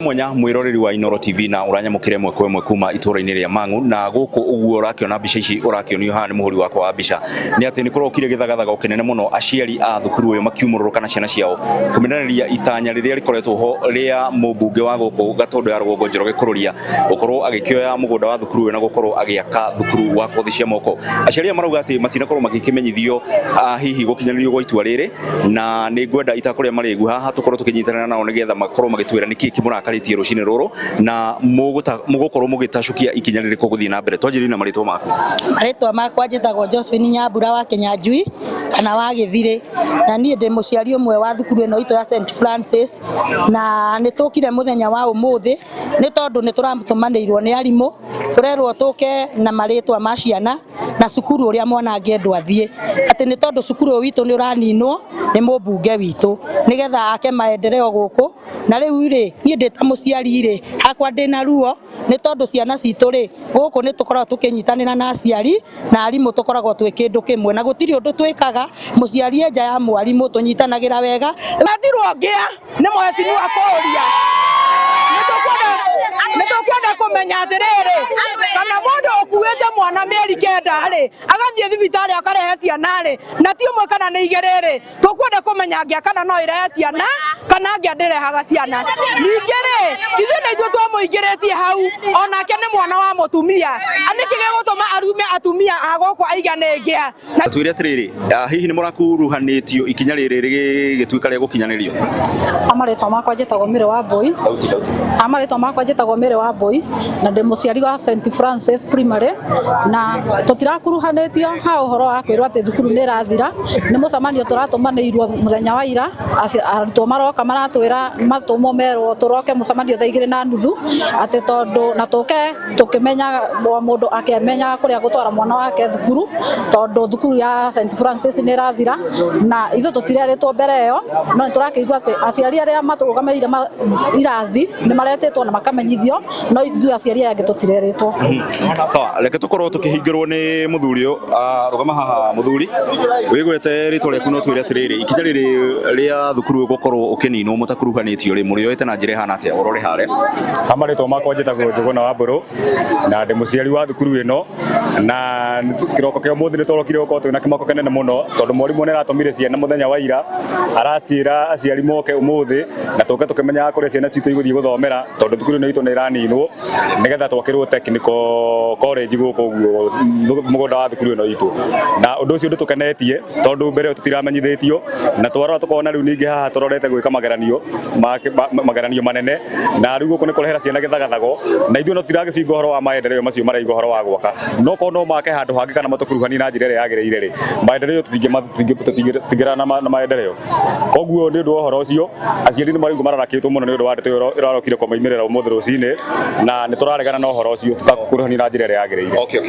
Mwanya mwiroreri wa Inoro TV na uranyamukire ĩmwe kwa ĩmwe kuma itũra-inĩ rĩa Mang'u. Na gũkũ ũguo ũrakĩona mbica ici ũrakĩonio haha nĩ mũhũri wakwa wa mbica nĩ atĩ nĩ kũrokire gĩthagathago kĩnene mũno, aciari a thukuru ũyũ makiumũrũrũka na ciana ciao kũmenanĩria itanya rĩrĩa rĩkoretwo ho rĩa mũmbunge wa gũkũ Gatondo ya Rũgongo Njoroge Kururia gũkorwo agĩkĩoya mũgũnda wa thukuru ũyũ na gũkorwo agĩaka thukuru wa kothi cia moko. Aciari aya marauga atĩ matinakorwo magĩkĩmenyithio hihi gũkinyanĩrio gwa itua rĩrĩ, na nĩ ngwenda itakũrĩa marĩgu haha tũkorwo tũkĩnyitanĩra nao nĩgetha makorwo magĩtwĩra nĩkĩ kĩmũrakarĩtie rũcinĩ rũrũ na mũgũkorwo mũgĩtacũkia ikinya rĩrĩkũ gũthiĩ na mbere. Twanjĩrĩrie na marĩtwa maku. Marĩtwa makwa njĩtagwo Josephine Nyambura wa Kĩnyanjui kana wa Gĩthirĩ, na niĩ ndĩ mũciari ũmwe wa thukuru ĩno itũ ya St Francis, na nĩ tũkire mũthenya wa ũmũthĩ nĩ tondũ nĩ tũratũmanĩirwo nĩ arimũ, tũrerwo tũke na marĩtwa ma ciana na cukuru ũrĩa mwana angĩendwo athiĩ, atĩ nĩ tondũ cukuru ũyũ witũ nĩ ũraninwo nĩ mũmbunge witũ nĩgetha ake maendeleo gũkũ. Na rĩu rĩ, niĩ ndĩ ta mũciari rĩ, hakwa ndĩna ruo nĩ tondũ ciana citũ rĩ, gũkũ nĩ tũkoragwo tũkĩnyitanĩra na aciari na arimũ, tũkoragwo twĩ kĩndũ kĩmwe na gũtirĩ ũndũ twĩkaga mũciari e nja ya mwarimũ, tũnyitanagĩra wega. Retirwo ngĩa nĩ mheshimiwa Kuria. Nĩ tũkwenda kũmenya atĩrĩrĩ, kana mũndũ ũkuĩte mwana mĩeri 9 rĩ, agathiĩ thibitarĩ akarehe ciana rĩ, na ti ũmwe kana nĩ igĩrĩ rĩ, tũkwenda kũmenya ngĩa kana no ĩrehe ciana kana ngĩa ndĩrehaga ciana. Ningĩ rĩ, ithuĩ nĩ ithuĩ twamũingĩrĩtie hau, onake nĩ mwana wa mũtumia, nĩkĩ gĩgũtũma arume atumia a gũkũ aiga nĩ ngĩa? Twĩre atĩrĩrĩ, hihi nĩ mũrakuruhanĩtio ikinya rĩrĩ rĩgĩtuĩka rĩa gũkinyanĩrio? Marĩtwa makwa njĩtagwo Mary wa Mbui. Thauti, thauti. Marĩtwa makwa njĩtagwo Mary wa Mbui na ndĩ mũciari wa St Francis Primary, na tũtirakuruhanĩtio ha ũhoro wa kwĩrwo atĩ thukuru nĩ ĩrathira. Nĩ mũcemanio tũratũmanĩirwo mũthenya wa ira, arutwo maroka maratwĩra matũmwo merwo tũroke mũcemanio thaa 2:30, atĩ tondũ na tũke tũkĩmenyaga o mũndũ akĩmenyaga kũrĩa gũtwara mwana wake thukuru, tondũ thukuru ya St Francis nĩ ĩrathira, na ithuĩ tũtirerĩtwo mbere ĩyo, no nĩ tũrakĩigua atĩ aciari arĩa matũrũgamĩrĩire irathi nĩ maretĩtwo na makamenyithio, no ithuĩ aciari aya angĩ tũtirerĩtwo. Sawa, reke tũkorwo tũkĩhingĩrwo nĩ mũthuri ũyũ. Rũgama haha mũthuri, wĩgwete rĩtwa rĩaku no twĩre atĩrĩrĩ, ikinya rĩrĩ rĩa thukuru ũyũ gũkorwo ũkĩninwo mũtakuruhanĩtio rĩ, mũrĩoete na njĩra ĩhana atĩa? Ũrore harĩa. Ha marĩtwa makwa njĩtagwo Njũgũna wa Mbũrũ na ndĩ mũciari wa thukuru ĩno, na kĩroko kĩa ũmũthĩ nĩ tũrokire gũkorwo twĩna kĩmako kĩnene mũno tondũ mwarimũ nĩ aratũmire ciana mũthenya wa ira, araciĩra aciari moke ũmũthĩ na tũke tũkĩmenyaga kũrĩa ciana citũ igũthiĩ gũthomera, tondũ thukuru ĩno itũ nĩ ĩraninwo nĩgetha twakĩrwo technical college gũkũ ũguo mũgũnda wa thukuru ĩno itũ. Na ũndũ ũcio ndũtũkenetie tondũ mbere ĩyo tũtiramenyithĩtio, na twarora tũkona rĩu ningĩ haha tũrorete gwĩka mageranio manene, na rĩu gũkũ nĩ kũrehera ciana gĩthagathago, na ithuĩ no tũtiragĩbinga ũhoro wa maendeleo macio maraiga ũhoro wa gwaka, no korwo no make handũ hangĩ kana matũkuruhanie na njĩra ĩrĩa yagĩrĩire rĩ, maendeleo tũtingĩrana na maendeleo. Koguo nĩ ũndũ wa ũhoro ũcio aciari nĩ maraigua mararakĩtwo mũno nĩ ũndũ wa ndeto ĩyo ĩrarokire kũmaimĩrĩra ũmũthĩ rũcinĩ, na nĩ tũraregana na ũhoro ũcio tũtakuruhania na njĩra ĩrĩa yagĩrĩire. Okay.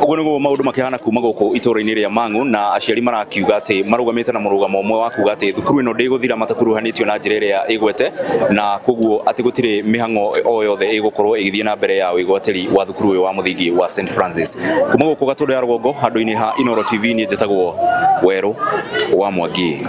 Ũguo nĩguo maũndũ makĩhana kuma gũkũ itũũra-inĩ rĩa Mang'u, na aciari marakiuga atĩ marũgamĩte na mũrũgamo ũmwe wa kuga atĩ thukuru ĩno ndĩgũthira matakuruhanĩtio na njĩra ĩrĩa ĩgwete, na koguo atĩ gũtirĩ mĩhang'o o yothe ĩgũkorwo ĩgĩthiĩ na mbere ya wĩgwatĩri wa thukuru ũyũ wa mũthingi wa St Francis. Kuma gũkũ Gatũndũ ya Rũgongo handũ-inĩ ha Inoro TV, niĩ njĩtagwo Werũ wa Mwangi.